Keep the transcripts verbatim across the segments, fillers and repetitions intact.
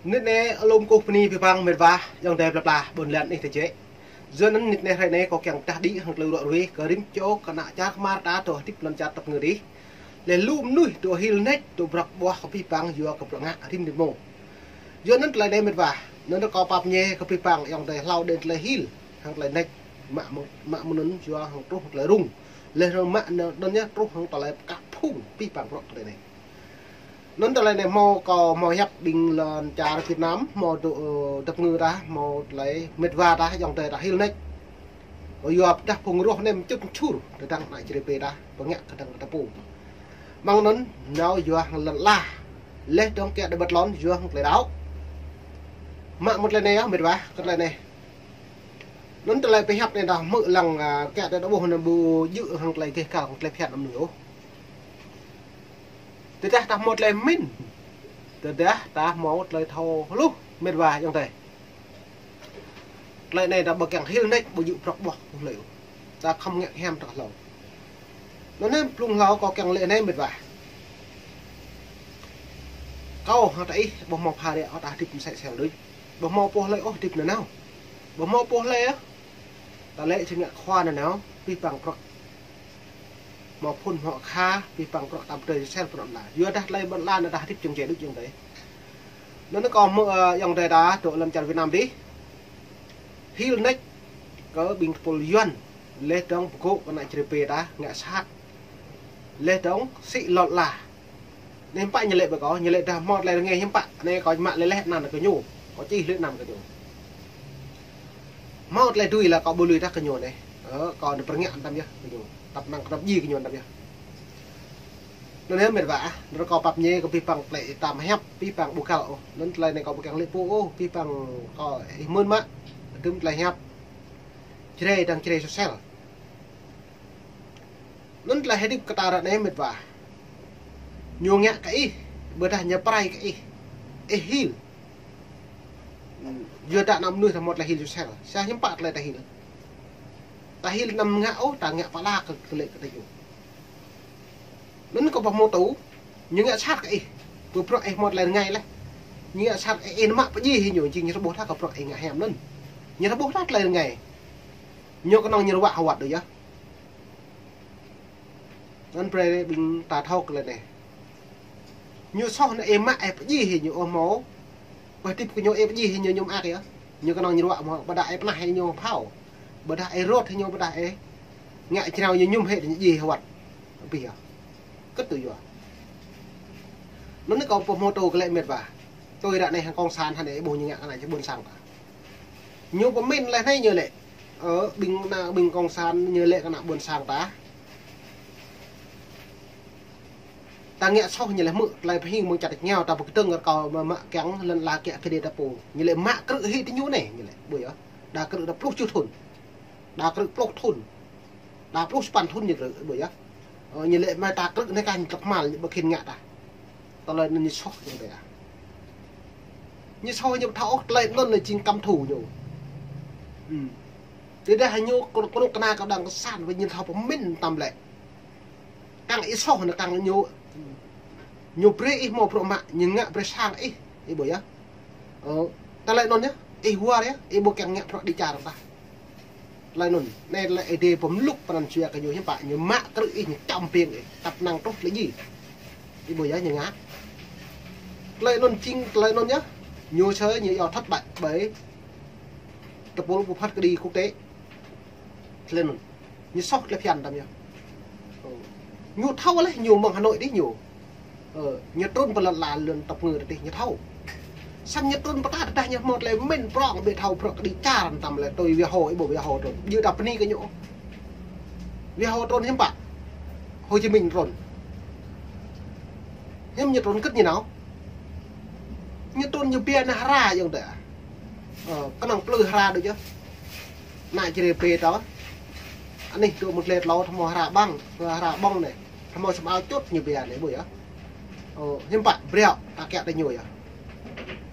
Nit anai alum kơkuh bơni abih bang mĕt wa ayŏng adơi plơi pla ƀôn lan anih tơjĕ. Yua anŭn nit anai hrơi anai kâo kiăng pơdah đĭ hăng tơlơi ră ruai kơ rĭm čô kơ ană čar Khmer ta dŏ hơdip lŏn čar tơpơngư adih. Laih lu mơnuih dŏ hil nač, dŏ brŏk ƀuah kơ abih bang yua kơ bruă ngă rĭm nit mông. Yua anŭn tơlơi anai mĕt wa, anŭn kâo pap ñe kơ abih bang ayŏng adơi hlâo đen tơlơi hil hăng tơlơi nač, mă mơ̆, mă mơ̆ anŭn yua hăng truh tơlơi rŭng. Laih anŭn mă anŭn yơh truh hăng tơlơi pơkă phung abih bang bruă tơlơi anai. Anŭn tơlơi anai hmâo kâo hmâo hiăp ƀing lŏn čar Việt Nam, hmâo dŏ, ơ, tơpơngư ta, hmâo tơlơi mĕt wa ta, ayŏng adơi ta hil nač. Kâo yua pơdah phung rŏh nem čŭt čur, tơdang ană čơrê pê ta, pơngă kơdang kơ ta pô. Mơ̆ng anŭn, nao yua hăng lŏn ala. Laih dŏng kiăng đa ƀơi lŏn, yua hăng tơlơi đaŏ. Mă mơ̆ tơlơi anai yơh, mĕt wa, kơ tơlơi anai. Anŭn tơlơi pơhiăp anai ta hmư̆ lăng, a, kiăng đa ƀuh anŭn ƀu djơ̆ hăng tơlơi gêh kal, hăng tơlơi phiăn anŭn ôh. Tơdah ta hmâo tơlơi mĭn. Tơdah ta hmâo tơlơi thâo hluh mĕt wa ayŏng adơi. Tơlơi anai ta ƀu kiăng hil nač ƀu djơ̆ brŏk ƀuah hlơi ôh. Ta khŏm ngă hiam ta hlâo. Anŭn anai blung hlâo kâo kiăng laĭ anai mĕt wa. Kâo hăng ta ih ƀu hmâo phara ôh ta hơdip mơsĕ sel đôč. Ƀu hmâo pô hlơi ôh hơdip nanao. Ƀu hmâo pô hlơi ôh. Ta lĕ či ngă khua nanao, abih bang bruă. Hmâo phŭn hmâo akha, abih bang bruă ta pơdơi sel bruă anŭn. Yua dah tơlơi ƀôn lan ta hơdip čơ̆ng čê đôč čơ̆ng tê. Anŭn kâo hmư̆, ơ, ayŏng adơi ta dŏ lŏn čar Việt Nam adih. Hil nač kơ ƀing tơpul Yuan, laih dŏng pơgô̆ kơ ană čơrê pê ta, ngă sat. Laih dŏng sĭ lŏn ala. Anai hiư̆m pă ñu laĭ ƀơi kâo, ñu laĭ dah hmâo tơlơi rơngai hiư̆m pă, anai kâo mă laih laih anăn kơ ñu, kâo čih laih anăn kơ ñu. Hmâo tơlơi dưi laih kâo ƀu lui tah kơ ñu anai. Ơ, kâo anai pơrơngiă tăm yơh kơ ñu, tăp năng kơnăp djai kơ ñu tăm yơh. Anŭn yơh mĕt wa ah, anŭn kâo pap ñe kơ abih bang tơlơi ta mơhiăp, abih bang ƀu găl ôh. Anŭn tơlơi anai kâo ƀu kiăng laĭ pô ôh, abih bang kâo ih mơ̆n mă, hơdôm tơlơi hiăp. Čơrai dăng čơrai sosel. Anŭn tơlơi hơdip kơ ta ră anai mĕt wa. Ñu ngă kơ ih, ƀôdah ñu pơrai kơ ih. Ih hil. Yua dah ană mơnuih ta hmâo tơlơi hil sosel. Sa hiư̆m pă tơlơi ta hil. Ta hil anăm ngă ôh, ta ngă pơala kơ, kơ lĕ kơ ta ñu. Anŭn kâo ƀu hmâo tŭ, ñu ngă sat kơ ih. Ƀơi bruă ih hmâo tơlơi rơngai laih. Ñu ngă sat kơ ih, ih mă pơdjai hĭ ñu, jing ñu rơbuh tah kơ bruă ih ngă hiam anŭn. Ñu rơbuh tah tơlơi rơngai. Ñu kơnơ̆ng ñu ruă hơwăt đôč yơh. Anŭn brơi ƀing ta thâo kơ tơlơi anai. Ñu soh anŭn ih mă ih pơdjai hĭ ñu ôh hmâo. Ƀơi hơdip kơ ñu ih pơdjai hĭ ñu ñu mơak yơh. Ñu kơnơ̆ng ñu ruă hmâo, ƀôdah ih pơnah hĭ ñu phao. Ƀôdah ih rot hĭ ñu, ƀôdah ih ngă jrao ñu mơñum hĭ ñu djai hơwăt. Abih yơh. Kơt tui yua. Anŭn anai kâo ƀu hmâo tŭ kơ lĕ mĕt wa. Tui ră anai hăng kông san hăng anai ƀuh ñu ngă kơ ană ƀôn sang ta. Ñu pơmĭn laih anai ñu laĭ. Ơ, ƀing ană, ƀing kông san ñu laĭ kơ ană ƀôn sang ta. Ta ngă soh ñu laĭ hmư̆ tơlơi pơhing mơ̆ng čar tơngiao ta pơkơdơ̆ng rơkâo mă, mă kiăng lŏn ala kiăng kơđi ta pô. Ñu laĭ mă krư̆ hĭ tơ ñu anai, ñu laĭ. Ƀu yơh. Đa krư̆ đa pluh čuh thŭn. Đa krư̆ pluh thŭn. Đa pluh sapăn thŭn ñu krư̆, ƀu yơh. Ơ, ñu laĭ mă ta krư̆ anai kah ñu tơkmal ñu ƀu khĭn ngă ta. Tơlơi anŭn ñu soh ñu tơdah. Ñu soh ñu ƀu thâo ôh tơlơi anŭn jing căm thù ñu. Ư. Tơdah ñu kơnuk kơna kơ đảng cộng sản wơ̆t ñu thâo pơmĭn tăm lĕ. Kiăng ih soh anŭn kiăng ñu, ñu brơi ih hmâo bruă mă, ñu ngă brơi sang ih, ih ƀu yơh. Ơ, tơlơi anŭn yơh, ih war yơh, ih ƀu kiăng ngă bruă kơđi čar ta. Tơlơi anŭn, anai tơlơi Ơi Adai pơmluk pran jua kơ ñu hiư̆m pă, ñu mă krư̆ ih, ñu čăm ƀing ih, tăp năng truh tơlơi djai. Ih ƀu yơh ñu ngă. Tơlơi anŭn jing, tơlơi anŭn yơh, ñu sơ, ñu yua thất bại ƀơi tơpul ƀu phat kơđi quốc tế. Tơlơi anŭn. Ñu soh tơlơi phiăn tăm yơh. Ơ. Ñu thâo laih ñu mơ̆ng Hà Nội đih ñu. Ơ, ñu trŭn pơ lŏn ala lŏn tơpơngư đih ñu thâo. Samơ̆ ñu trŭn pơ ta tơdah ñu hmâo tơlơi mĭn prŏng ƀu thâo bruă kơđi čar tăm lĕ tui wia hô ih ƀu wia hô trŭn. Djơ̆ ta bơni kơ ñu. Wia hô trŭn hiư̆m pă. Hồ Chí Minh trŭn. Hiư̆m ñu trŭn kơ̆t ñu nao. Ñu trŭn ñu ƀiă ană hra yơ̆ng tơ. Ơ, kơnơ̆ng plư hra đôč yơh. Ană čơrê pê ta. Anih tŭ mơ̆ng tlê tlâo tơhmâo hra ƀăng, hra ƀơ̆ng anai. Tơhmâo sum ao čut ñu ƀiă anai ƀu yơh. Ơ, hiư̆m pă brơi ta kiăng tơ ñu yơh.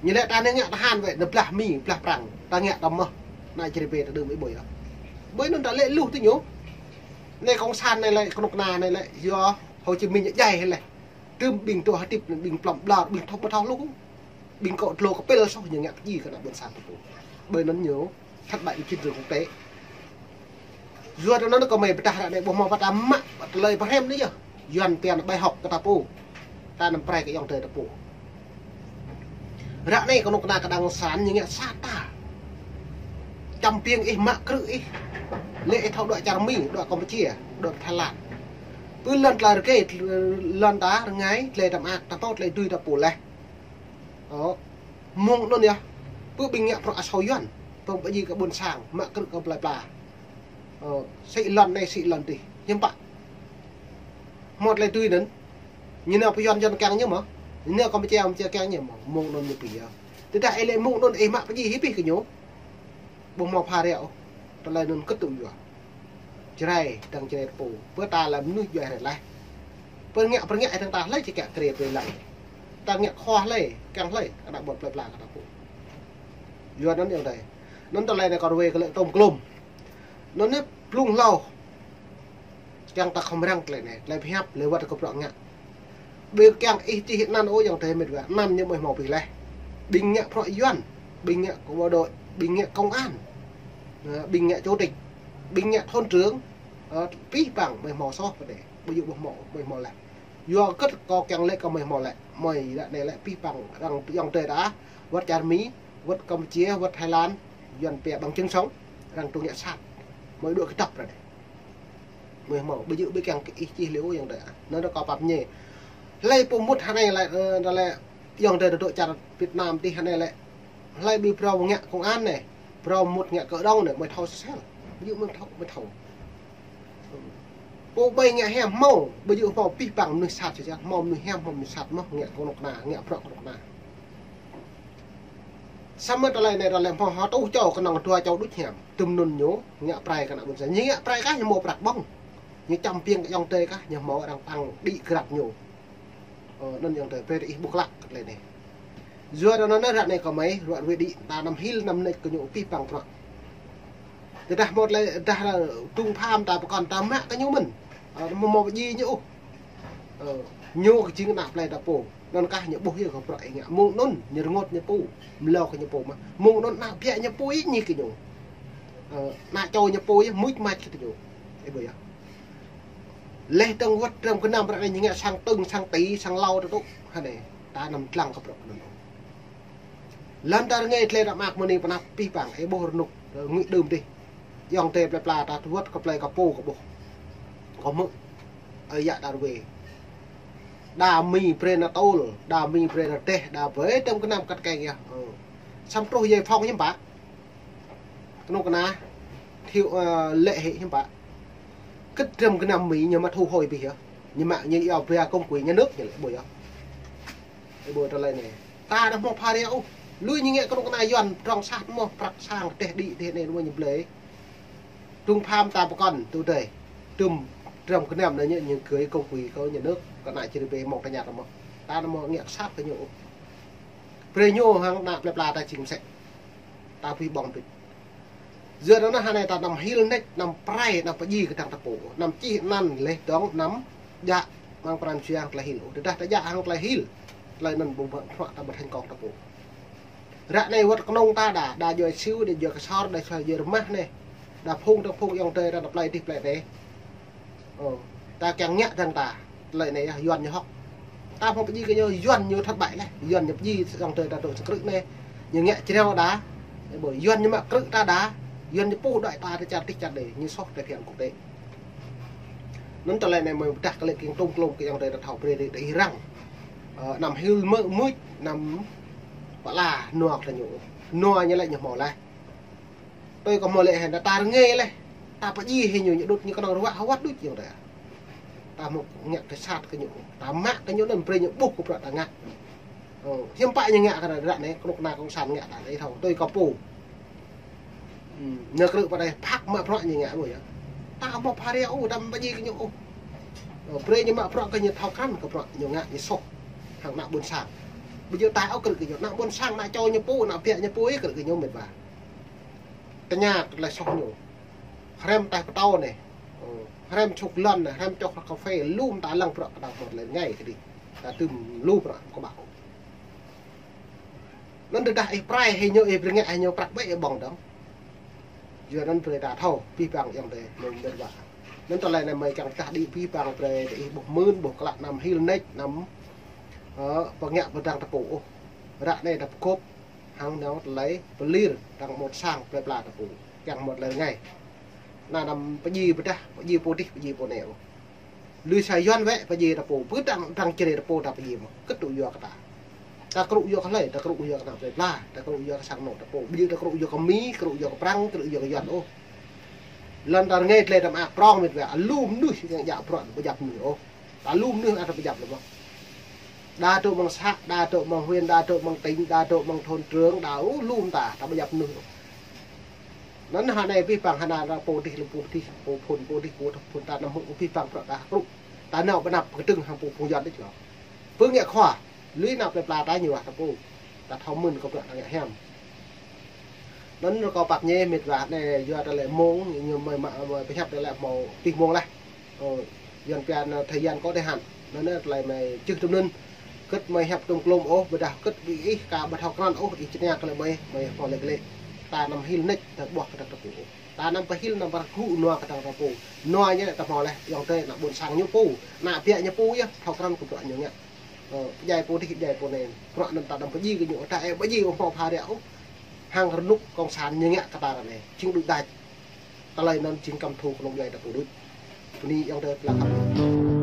Ñu lĕ ta anai ngă tơhan wơ̆t, anai blah Mi, blah Prăng, ta ngă tăm mơh. Ană čơrê pê ta đưm ih ƀu yơh. Ƀơi anŭn ta lĕ luh tơ ñu. Anai cộng sản anai lĕ, kơnuk kơna anai lĕ, yua Hồ Chí Minh djai hĭ lĕ. Tơm ƀing tŭ hơdip, ƀing plŏm ƀlŏr, ƀing thâo ƀu thâo hluh. Ƀing kŏ dlô kơpĭl soh ñu ngă pơjing kơ ană ƀôn sang ta pô. Ƀơi anŭn ñu thất bại ƀing chiến trường quốc tế. Yua anŭn kơ mơi pơdah ră anai ƀu hmâo pơtă mă tơlơi pơhrăm anai yơh. Yuan pian bài học kơ ta pô. Ta anăm prai kơ ayŏng adơi ta pô. Ră anai kơnuk kơna kơdăng săn ñu ngă sat ta. Čăm piêng ih mă krư̆ ih. Lĕ ih thâo đuaĭ čar Mi, đuaĭ Kampuchia, đuaĭ Thái Lan. Pơ lŏn tơlơi rơgơi, lŏn ta rơngai, tơlơi ta mơak, ta thâo tơlơi dưi ta pô laih. Ơ, mơ̆ng anŭn yơh. Pơ ƀing ngă bruă asâo Yuan, pơm pơjing kơ ƀôn sang, mă krư̆ kơ plơi pla. Ơ, sĭ lŏn anai, sĭ lŏn adih. Hiư̆m pă. Hmâo tơlơi dưi anŭn. Ñu nao pơ Yuan, Yuan kiăng ñu mơ̆. Ñu nao Kampuchia, Kampuchia kiăng ñu mơ̆. Mơ̆ng anŭn ñu pĭ yơh. Tơdah ih lĕ mơ̆ng anŭn ih mă pơjing hĭ pih kơ ñu. Ƀu hmâo phara ôh. Tơlơi anŭn kơtŭ yua. Jrai, dăng Jrai ta pô. Pơ ta lĕ mơnuih djuai hrĕ laih. Pơ ngă, pơ ngă dăng ta hlơi či kiăng krê pơ lăng. Ta ngă khua hlơi, kiăng hlơi, ană ƀôn plơi pla kơ ta pô. Yua anŭn ayŏng adơi. Anŭn tơlơi anai kâo ruai kơ lĕ tôm klôm. Anŭn anai blung hlâo. Kiăng ta khŏm răng tơlơi anai, tơlơi pơhiăp, tơlơi wơ̆t kơ bruă ngă. Ƀing kiăng ih čih anăn ôh ayŏng adơi mĕt wa, anăn ñu ƀu hmâo pih laih. Ƀing ngă bruă Yuan, ƀing ngă bộ đội, ƀing ngă công an, ơ, ƀing ngă chủ tịch, ƀing ngă thôn trưởng, ơ, pih păng ƀu hmâo soh pơ anai, ƀu djơ̆ ƀu hmâo, ƀu hmâo laih. Yua kơ kâo kiăng lĕ kơ ƀu hmâo lĕ, mơi ră anai lĕ pih păng arăng ayŏng adơi ta, wơ̆t čar Mi, wơ̆t Kampuchia, wơ̆t Thái Lan, Yuan pia bằng chứng sống, arăng tŭ ngă sat. Mơi dŏ kơtăp ră anai. Mơi hmâo, ƀu djơ̆ ƀu kiăng kơ ih čih lĕ ôh ayŏng adơi. Anŭn kâo pap ñe. Hlơi pô mŭt hơnai lĕ, ơ, anŭn lĕ ayŏng adơi dŏ čar Việt Nam tih hơnai lĕ. Hlơi ƀu phrâo ngă công an anai, phrâo mŭt ngă kơ đŏng anai, mơi thâo sel. Ƀu djơ̆ mơi thâo, mơi thâo. Pô ƀai ngă hiam hmâo, ƀu djơ̆ hmâo pih păng mơnuih sat sel, hmâo mơnuih hiam, hmâo mơnuih sat mơ̆, ngă kơnuk kơna, ngă bruă kơnuk kơna. Samơ̆ tơlơi anai tơlơi hmâo hơtuh čô kơnơ̆ng dua čô đôč hiam. Tơm anŭn ñu ngă prai kơ ană ƀôn sang. Ñu ngă prai kah ñu hmâo prăk ƀơ̆ng. Ñu čăm piêng kơ ayŏng adơi kah ñu hmâo arăng păng đĭ grăp ñu. Ơ, anŭn ayŏng adơi brơi ih ƀuh klă kơ tơlơi anai. Yua anŭn anai ră anai kơ mơi, ruă ruai đĭ, ta anăm hil anăm nač kơ ñu pih păng bruă. Tơdah hmâo tơlơi, tơdah tŭng pham ta pơkŏn ta mă kơ ñu mơ̆n. Ơ, hmâo hmâo pơjing ñu ôh. Ơ, ñu kơ jing ană plơi ta pô. Anŭn kah ñu ƀuh yơh kơ bruă ih ngă. Mơ̆ng anŭn ñu rơngot ñu pô. Mlâo kơ ñu pô mơ̆. Mơ̆ng anŭn ană biă ñu pô yơh ñu kơ ñu. Ơ, ană čô ñu pô yơh mŭč mač kơ ñu. Ih ƀuh yơh. Laih dơ̆ng wơ̆t dram gơnam ră anai ñu ngă sang tưng, sang ti, sang hlâo tơtŭ. Hơnai, ta anăm dlăng kơ bruă anŭn. Lŏn ta rơngai tơlơi ta mơak mơ̆ng anai pơ anăp pih păng, ih ƀuh rơnŭk, ơ, ngui đưm dih. Ayŏng adơi plơi pla ta wơ̆t kơ plơi kơ pô kơ ƀuh. Kơ hmư̆. Ơi yă ta ruai. Đa Mi brơi ană tơl, đa Mi brơi ană teh, đa brơi dram gơnam kăt keng yơh. Ơ. Samơ̆ truh giải phóng hiư̆m pă. Kơnuk kơna, thiu, ơ, lĕ hĭ hiư̆m pă. Kơ dram gơnam Mi ñu mă thu hồi pih yơh. Ñu mă ñu iâu bia công quỹ nhà nước ñu lĕ ƀuh yơh. Ih ƀuh tơlơi anai. Ta ƀu hmâo phara ôh. Lui ñu ngă kơnuk kơna Yuan trong sat mơ̆ prăk sang teh đĭ teh anai mơ̆ ñu blơi. Tŭng pham ta pơkŏn tŭ tơi. Tơm dram gơnam anai ñu, ñu gơi công quỹ kơ nhà nước, kơ ană čri bê mơ̆ng tơña ta mơ̆. Ta ƀu hmâo ngă sat kơ ñu ôh. Brơi ñu hăng ană plơi pla ta jing mơsĕ. Ta pui ƀơ̆ng pĭt. Yua anŭn hơnai ta anăm hil nač, anăm prai, anăm pơjing kơdăng ta pô. Anăm čih anăn laih dơ̆ng anăm djă hăng pran jua hăng tơlơi hil. Ơ, tơdah ta djă hăng tơlơi hil. Tơlơi anŭn ƀu ƀơ̆ng hruă ta ƀu thành công ta pô. Ră anai wơ̆t kơnơ̆ng ta đa, đa djuai Siu, đa djuai Ksor, đa djuai Rơmah anai. Đa phung, đa phung ayŏng adơi ta ană plơi dih plơi teh. Ơ, ta kiăng ngă dơ̆ng ta, tơlơi anai yơh, Yuan ñu hŏk. Ta hmâo pơjing kơ ñu, Yuan ñu thất bại laih, Yuan ñu pơjing ayŏng adơi ta dŏ sang krư̆ anai. Ñu ngă jrao đa, ƀơi Yuan ñu mă krư̆ ta đa, Yuan ñu pô đuaĭ ta, ta čar tih čar đê, ñu soh tơlơi phiăn quốc tế. Anŭn tơlơi anai mơi pơdah kơ lĕ kiăng tôm klôm kơ ayŏng adơi ta thâo brơi đĭ, đĭ răng. Ơ, anăm hil mơ̆ mŭč, anăm pơala nua kơ ñu. Nua ñu lĕ ñu hmâo laih. Tui kơ hmâo lĕ hĕ, ta rơngai laih. Ta pơjing hĭ ñu, ñu đŭt ñu kơnơ̆ng ruă hơwăt đôč ayŏng adơi. Ta hmâo ngă kơ sat kơ ñu. Ta mă kơ ñu anŭn brơi ñu ƀuh kơ bruă ta ngă. Ơ, hiư̆m pă ñu ngă kơ ră anai, kơnuk kơna cộng sản ngă ta anai thâo. Tui kơ pô. Ư, ñu krư̆ pơ anai phak mă bruă ñu ngă ƀuh yơh. Ta hmâo phara ôh, ta pơjing kơ ñu ôh. Ơ, brơi ñu mă bruă kơ ñu thâo krăn kơ bruă ñu ngă ñu soh. Hăng ană ƀôn sang. Ƀu djơ̆ ta ôh krư̆ kơ ñu, ană ƀôn sang, ană čô ñu pô, ană biă ñu pô yơh krư̆ kơ ñu mĕt wa. Tơña tơlơi soh ñu. Hrăm teh pơtâo anai. Ơ, hrăm čuk lŏn anai, hrăm čuk cà phê, lŏm ta lăng bruă kơ ta hmâo tơlơi rơngai kơ đĭ. Ta tơm lu bruă kơ ƀă. Anŭn tơdah ih prai hĭ ñu, ih brơi ngă hĭ ñu prăk ƀĕ ih ƀơ̆ng dơ̆ng. Yua anŭn brơi ta thâo, abih bang ayŏng adơi, mơ̆ng mơ̆n wa. Anŭn tơlơi anai mơi kiăng tơdah đĭ abih bang brơi ta ih ƀuh mơ̆n, ƀuh klă anăm hil nač, anăm, ơ, pơngă pơdrăng ta pô ôh. Ră anai ta pơgop hăng nao tơlơi pơlir, arăng mŭt sang plơi pla ta pô. Kiăng mŭt tơlơi rơngai. Anăm pơdjai pơdah, pơdjai pô dih, pơdjai pô anai ôh. Lui sa Yuan wơ̆t pơdjai ta pô, pơdrăng, drăng čơrê ta pô ta pơdjai mơ̆n. Kơt tŭ yua kơ ta. Ta krŭ yua kơ hlơi, ta krŭ yua kơ ană plơi pla, ta krŭ yua kơ sang anŏ ta pô. Ƀu djơ̆ ta krŭ yua kơ Mi, krŭ yua kơ Prăng, krŭ yua kơ Yuan ôh. Lŏn ta rơngai tơlơi ta mă prŏng mĕt wa, lu mơnuih kiăng djă bruă pơdjăp mơnuih ôh. Ta lu mơnuih ăt ta pơdjăp lu mơ̆n. Đa dŏ mơ̆ng să, đa dŏ mơ̆ng huyện, đa dŏ mơ̆ng tỉnh, đa dŏ mơ̆ng thôn trưởng, đa, ơ, lu mơ̆n ta, ta pơdjăp mơnuih ôh. Anŭn hơnai abih bang hơnai ta pô dih, lu pô dih, pô phŭn, pô dih, pô thâo phŭn ta anăm hŭ abih bang bruă ta krŭ. Ta nao pơ anăp kơdơ̆ng hăng pô phung Yuan đôč lŏ. Pơngă khua, lui anăp plơi pla ta ñu wa ta pô. Ta thâo mơ̆n kơ bruă ta ngă hiam. Anŭn rơkâo pap ñe mĕt wa anai yua tơlơi mông, ñu mơi mă, mơi pơhiăp tơlơi hmâo abih mông laih. Ơ, Yuan pia anŭn thời gian có thời hạn. Anŭn tơlơi mơi čih tŭm anŭn. Kơt mơi hiăp tŭm klôm ôh, ƀôdah kơt ƀing ih ka ƀu thâo krăn ôh, ih čơnă tơlơi mơi, mơi hmâo lĕ lĕ. Ta anăm hil nač, ta ƀuh kơ ta ta pô ôh. Ta anăm pơhil anăm pơrơgŭ nua kơ ta ta pô. Nua ñu ta hmâo laih, ayŏng adơi ană ƀôn sang ñu pô. Ană biă ñu pô yơh, thâo krăn kơ bruă ñu ngă. Ơ, pơdjai pô dih, pơdjai pô anai. Bruă anŭn ta anăm pơdjai kơ ñu, ta ĕ pơdjai ôh hmâo pha ră ôh. Hăng rơnŭk cộng sản ñu ngă kơ ta ră anai. Jing đuč đač. Tơlơi anŭn jing kăm thu kơnung djuai ta pô đôč. Bơni ayŏng adơi pơlă khăp.